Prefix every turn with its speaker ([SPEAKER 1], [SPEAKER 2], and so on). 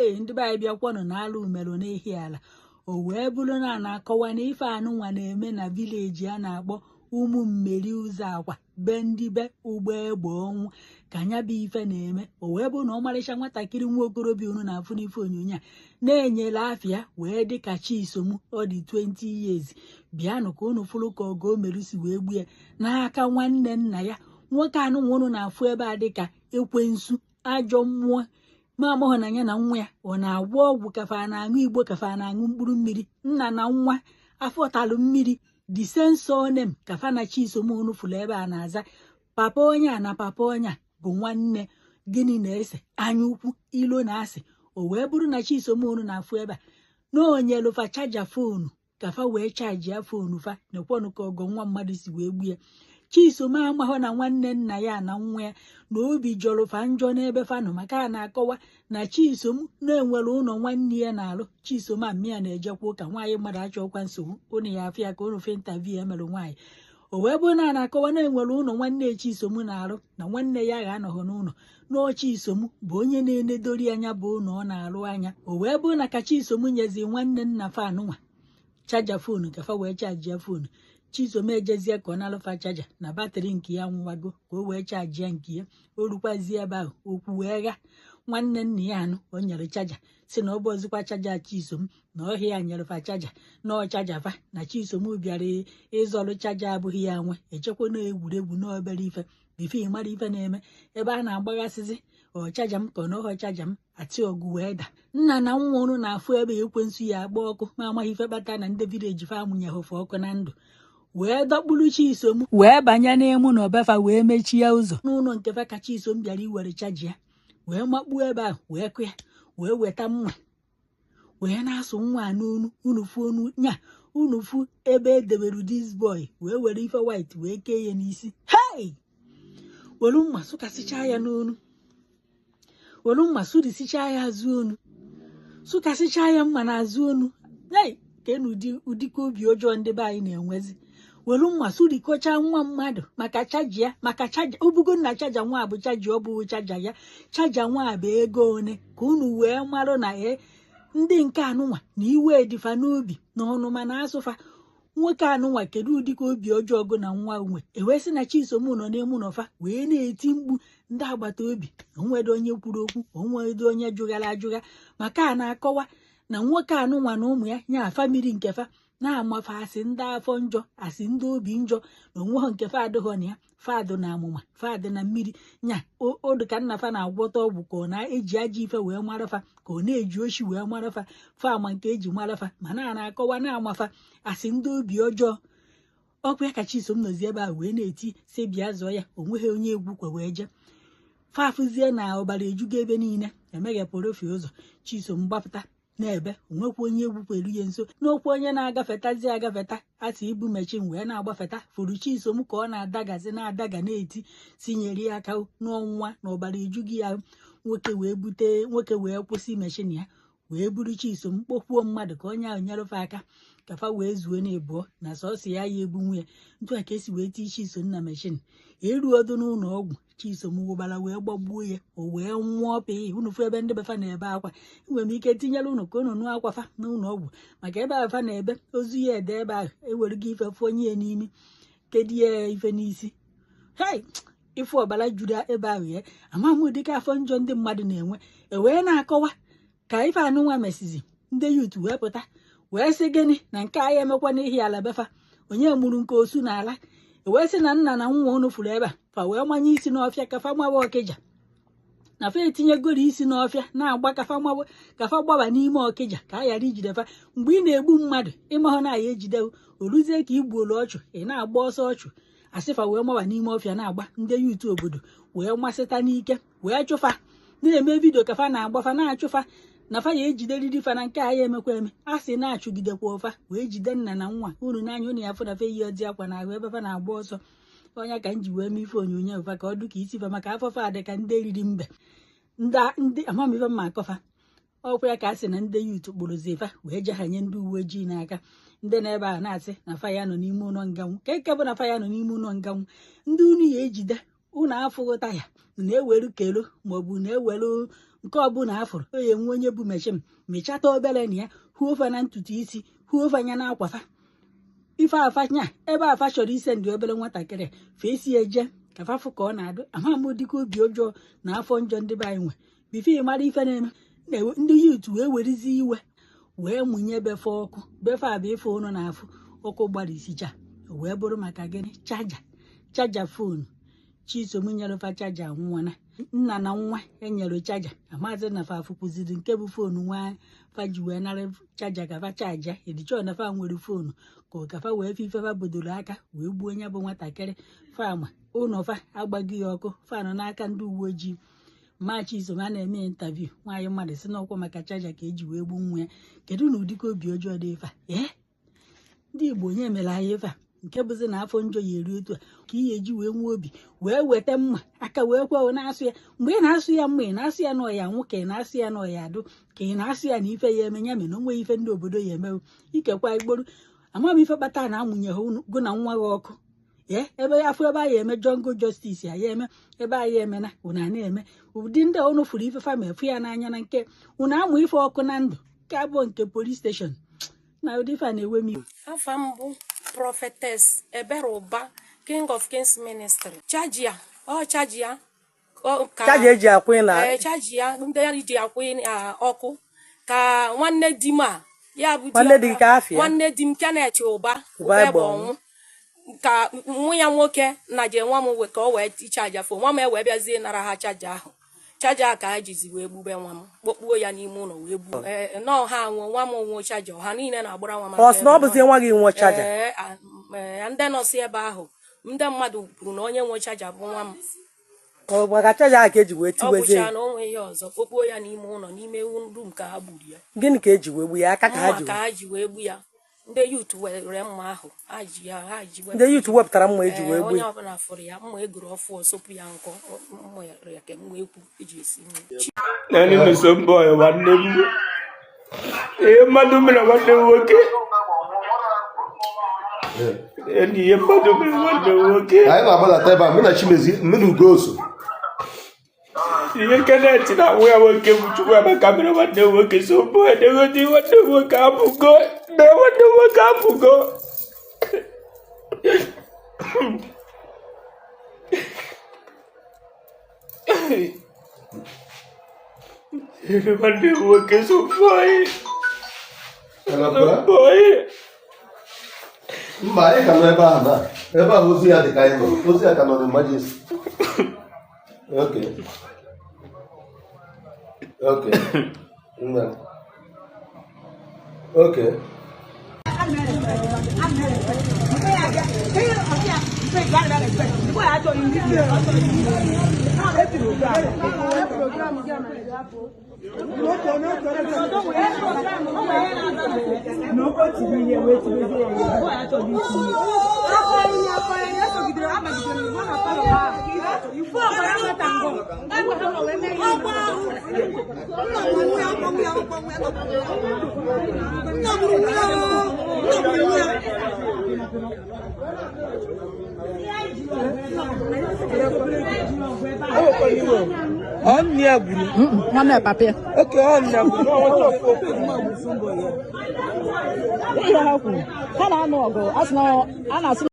[SPEAKER 1] Hei, ndị be anyị, bịakwanụ na alụ merụ n'Ihiala. O wee bụrụ na a na-akọwa na ife anụnwa na-eme na village a na-akpọ Ụmụ Mmeri, ụzọ akwa be ndị be ụgbọ egbe ọnwụ ka anya bụ ife na-eme. O wee bụrụ na ọmarịcha nwatakịrị nwa okorobịa unu na-afụ n'ife onyonyo a na-enyere afịa wee dị ka Chisom, ọ dị 20 years. Bịanụ ka unu fụrụ ka ọgụ o meru si wee gbuo ya n'aka nwanne nna ya nwoke. Anụnwa unu na-afụ ebe a dịka ekwensu, ajọ mmụọ ma amaghị na ya na nwa ya ọ na-agwọ ọgwụ, kafa na-aṅụ igbo, kafa na-aṅụ mkpụrụ mmiri. Nna na nwa afọ talụ mmiri, the same surname kafa na Chisom unu fụrụ ebe a na-aza. Papa onye a na papa onye a bụ nwanne. Gịnị na-ese? Anya ukwu, ilo na asị. O wee bụrụ na Chisom unu na-afụ ebe a na onyelufa charger phone ka fa wee charge ya phone fa. Nekwanụ ka ọgọ nwa mmadụ si wee gbuo ya. Chisom amahụ na nwanne nna ya na nwa ya na obi jọrọ fa njọ n'ebe fa nọ, maka a na-akọwa na Chisom na-enwere ụlọ nwanne ya na-alụ. Chisom amịa na-ejekwa ụka. Nwaanyị mmadụ achọkwa nsogbu unu ya afịa ka unu fe interview emerụ nwaanyị. O wee bụrụ na a na-akọwa na enwere ụlọ nwanne Chisom na-arụ, na nwanne ya ga-anọghị n'ụlọ n'ọ. Chisom bụ onye na-enedori anya bụ ụlọ ọ na-arụ anya. O wee bụrụ na ka Chisom nyezi nwanne nna fa anụnwa charger phone ka fa wee charge ya phone, Chisom ejezie ka ọ nalụfa charger na battery nke ya nwụwago, ka o wee charge ya nke ya. O rukwazie ebe ahụ, okwu wee gha. Nwanne nna ya anụ o nyere charger si na ọ bụ ọzịkwa charger Chisom, na ọhịa ya nyere fa charger, na ọ charger fa na Chisom bịara ịzọlụ charger abụghị ya nwe. Echekwa na egwuregwu na obere ife before ị mara ife na-eme ebe a na-agbaghasịzi ọ charger m ka ọ nọghọ charger m, ati ọgụ wee da. Nna na nwa ọrụ na-afụ ebe ekwensu ya agba ọkụ ma amaghị ife kpata na ndị village fa amụnyeghụfe ọkụ na ndụ, wee dọkpụrụ Chisom wee banye n'ịmụ na obefa wee mechie ụzọ n'ụlọ nke fa. Ka Chisom bịara iwere charger ya, wee makpuo ebe ahụ, wee kụ ya, wee weta mma wee na-asụ nwa a n'onu. Unu fu onu nya, unu fu ebe edebere this boy, wee were ife white wee kee ya n'isi. Hey, were mma sụkasịchaa ya n'onu, were mma sụrisichaa ya azụ onu, sụkasịchaa ya mma n'azụ onu. Hey, kenu ụdị ụdịka obi ọjọọ ndị be anyị na-enwezi. Were mma sụrikọchaa nwa mmadụ maka charger ya, maka charger obugo nna. Charger nwa bụ charger, ọ bụghị charger ya. Charger nwa bụ ego one ka unu wee marụ na e ndị nke anụnwa na iwe dịfa n'obi na ọnụma na asụfa nwoke anụnwa. Kedu ụdịka obi ọjọọ gụ na nwa nwe? Ewee sị na Chisom nọ n'emu nọfa wee na-eti mkpu. Ndị agbata obi onwedo onye kwuru okwu, onwedo onye jụgara ajụga, maka a na-akọwa na nwoke anụnwa na ụmụ ya nya family nke fa na-amafe asị ndị afọ njọ, asị ndị obi njọ, na onwe ha nke fa adịghọ na ya. Fadụ na amụma, fadụ na mmiri nya odụ ka nna fa na-agwọta ọgwụ, ka ọ na-eji ajọ ife wee marafa, ka ọ na-eji oshi wee marafa. Fa ama nke eji marafa, mana a na-akọwa na-amafa asị ndị obi ọjọọ. Ọkụ ya ka Chisom nọzi ebe a wee na-eti si bịa zọọ ya. Onweghị onye egwu kwe wee jee fafụzie na ọbara ejugo ebe niile. Emeghepụrụ ofe ụzọ, Chisom gbapụta n'ebe onwekwa onye egwu kwere ya nso n'okwu. Onye na-agafetazi agafeta asị ibu mechin wee na-agbafeta furu Chisom ka ọ na-adagazi na-adaga, na-eti tinyere ya aka n'ọnwa na ọbara ejughị ya. Nwoke wee bute, nwoke wee kwụsị machine ya, wee buru Chisom kpọkwuo mmadụ ka onye ahụ nyerefe aka ka fa wee zuo na ịbụọ na sọsọ ya ya ebu nwunye. Ntu a ka esi wee tii Chisom na machine eruo ọdụ n'ụlọ ọgwụ. Chisom wụbara wee gbagbuo ya, o wee nwụọ pịị. Unu fụ ebe ndị befa na-ebe akwa. Enwere m ike tinyere unu ka unu nụ akwa fa n'ụlọ ọgwụ, maka ebe ahụ fa na-ebe ozu ya ede ebe ahụ ewerego ife fụonye ya n'imi, kedu ya ife n'isi. Hei, ife ọbara juru ebe ahụ ya. Ama m dịka afọ njọ ndị mmadụ na-enwe. E wee na-akọwa ka ife anụnwa mesizi, ndị youth wee pụta wee sị gịnị na nke anyị emekwa n'Ihiala befa. Onye mụrụ nke osu n'ala? E wee sị na nna na nwa unu fụrụ ebe a fa wee manye isi n'ọfịa ka fa mawa Ọkịja, na fa etinyegoro isi n'ọfịa na-agba ka fa mawa, ka fa gbaba n'ime Ọkịja ka a ghara ijide fa. Mgbe ị na-egbu mmadụ, ịmahụ na ya ejide oruzie ka igbuolu ọchụ, ị na-agba ọsọ ọchụ. Asịfa wee mawa n'ime ọfịa na-agba. Ndị youth obodo wee masịta n'ike wee chụfa, na-eme video ka fa na-agba, fa na-achụfa na fa ya ejideriri fa na nke a ya emekwa eme. A sị na-achụgidekwa ụfa wee jide nna na nwa. Unu n'anya unu ya afụ na fa eyi ọdị akwa na ahụ ebe fa na-agba ọsọ. Onye ka m ji wee mee ife onyonyo fa ka ọ dị ka isi fa, maka afọ fa dị ka ndị riri mbe, ndị amamife mma akọfa ọkwa ya. Ka a sị na ndị youth kpụrụzi fa wee jehanye ndị uwe ojii n'aka. Ndị na-ebe a na-asị na fa ya nọ n'ime ụlọ nganwụ, ka eke bụ na fa ya nọ n'ime ụlọ nganwụ. Ndị unu ya ejide unu afụghị taya na-eweru kelo maọbụ na-eweru. Nke ọbụla afụrụ onye nwe onye bụ mechin mịchata obere na ya, huo ofe na ntutu isi, huo ofe anya na akwafa ife afa nya ebe afa chọrọ ise ndị obere nwatakịrị fesi eje ka fafụ ka ọ na-adụ. Ama m dịka obi ọjọọ na afọ njọ ndị be anyị nwe. Before ị mara ife na-eme, ndị youth wee werizi iwe wee mụnye befe ọkụ. Befe a bụ ife ụnụ na-afụ ọkụ gbara isicha. Wee bụrụ maka gịnị? Charger, charger phone. Chisom nyerefa charger nwana nna na nwa enyere charger. Amazi na fa afụkwuziri nke bụ phone nwa fa ji wee nara charger ka fa charge edichọ na fa nwere phone ka ụkafa wee fe ifefa bodoro aka wee gbuo onye bụ nwatakịrị. Fama ụlọ fa agbaghị ya ọkụ, fanụ n'aka ndị uwe ojii. Ma Chisom a na-eme interview, nwaanyị mmadụ si n'ọkwa maka charger ka eji wee gbuo nwa ya. Kedu na ụdịka obi ọjọọ dị ife a? Ee, ndị Igbo, onye mere anyị ife a? Nke bụzi na afọ njọ ya eri otu a ka ị ga-eji wee nwee obi wee weta mma aka wee kwe na-asụ ya. Mgbe ị na-asụ ya mma, ị na-asụ ya n'ọya nwụ, ka ị na-asụ ya n'ọya adụ, ka ị na-asụ ya na ife ya eme ya mere na onwe ife ndị obodo ya emewu ikekwa igboro. Ama m ife kpata na amụnye ha gụ na nwa gị ọkụ. Ee, ebe afọ ebe anyị eme jungle justice, anyị eme ebe anyị emena unu a na-eme ụdị ndị unu fụrụ ife fama efu ya n'anya na nke unu amụ ife ọkụ na ndụ nke abụọ nke police station na ụdị ife a na-ewe m iwe.
[SPEAKER 2] Afa mbụ, Prophetess Ebere Ụba, King of Kings Ministry. Charger ya, ọ charger ya ka
[SPEAKER 3] Charger eji akwụ na
[SPEAKER 2] Ee, charger ya ndị ya ji akwụ ọkụ ka nwanne di m a ya bụ
[SPEAKER 3] Nwanne di gị ka afịa?
[SPEAKER 2] Nwanne di m, Kenneth Ụba.
[SPEAKER 3] Ụba.
[SPEAKER 2] Ụba.
[SPEAKER 3] Egbe.
[SPEAKER 2] Ọnwụ ka nwa ya nwoke na je nwa m wee ka ọ wee charge phone nwa m, e wee bịazie nara ha charger ahụ. Charger a ka ha jizi wee gbube nwa m, kpokpuo ya n'ime ụlọ wee gbuo. Ee, nọọ ha nwụọ nwa m, nwụọ charger ha niile na-agbara nwa m
[SPEAKER 3] Ọ sị na ọ
[SPEAKER 2] aka ebe.
[SPEAKER 3] bụzi nwa gị nwe charger?
[SPEAKER 2] Ee, ee, ndị nọsi ebe ahụ, ndị mmadụ kwuru na onye nwe charger bụ nwa m.
[SPEAKER 3] Ọ maka charger ahụ ka eji wee
[SPEAKER 2] Ọ
[SPEAKER 3] tiwezie?
[SPEAKER 2] bụcha na onwe ihe ọzọ, kpokpuo ya n'ime ụlọ, n'ime room ka ha gburu ya.
[SPEAKER 3] Gịnị ka eji wee gbu ya? Aka ka ha
[SPEAKER 2] Mma
[SPEAKER 3] ji
[SPEAKER 2] ka
[SPEAKER 3] wee
[SPEAKER 2] ha ji wee gbu ya. Ndị youth were mma ahụ ha ji ya, ha ji wee
[SPEAKER 3] Ndị youth wepụtara mma eji
[SPEAKER 2] Ee,
[SPEAKER 3] wee gbu
[SPEAKER 2] onye
[SPEAKER 3] ya?
[SPEAKER 2] ọbụla fụrụ ya, mma egoro ọfụ sopụ ya nkọ, mma ya ka mma ekwu eji esi nri.
[SPEAKER 4] Naanị Nso boy, nwanne m, ihe mmadụ mere nwanne m nwoke, enyi, ihe mmadụ mere nwanne m nwoke.
[SPEAKER 5] Anyị na-agbadata ebe a, mụ na Chimezi, mụ na Ugoso.
[SPEAKER 4] Ihe Kenneth na nwa ya nwoke bụ Chukwuemeka mere nwanne m nwoke. So boy degodi, nwanne m nwoke apụgo na nwanne m nwoke apụgo. Nwanne m nwoke, so boy, so boy.
[SPEAKER 5] Mba, anyị ka nọ ebe ahụ na ebe ahụ ozu ya dị ka anyị nọ, ozu ya ka nọ n'emergency. Okay. Okay. Nna. Okay.
[SPEAKER 3] Ọ nne ya gburu?
[SPEAKER 6] Nwanne papa ya.
[SPEAKER 3] Oke, ọ nne ya gburu. Ọ nweta ofu okwu.
[SPEAKER 6] Ihe ha kwuru, ha na-anụ ọgụ, a sị na a na-asị.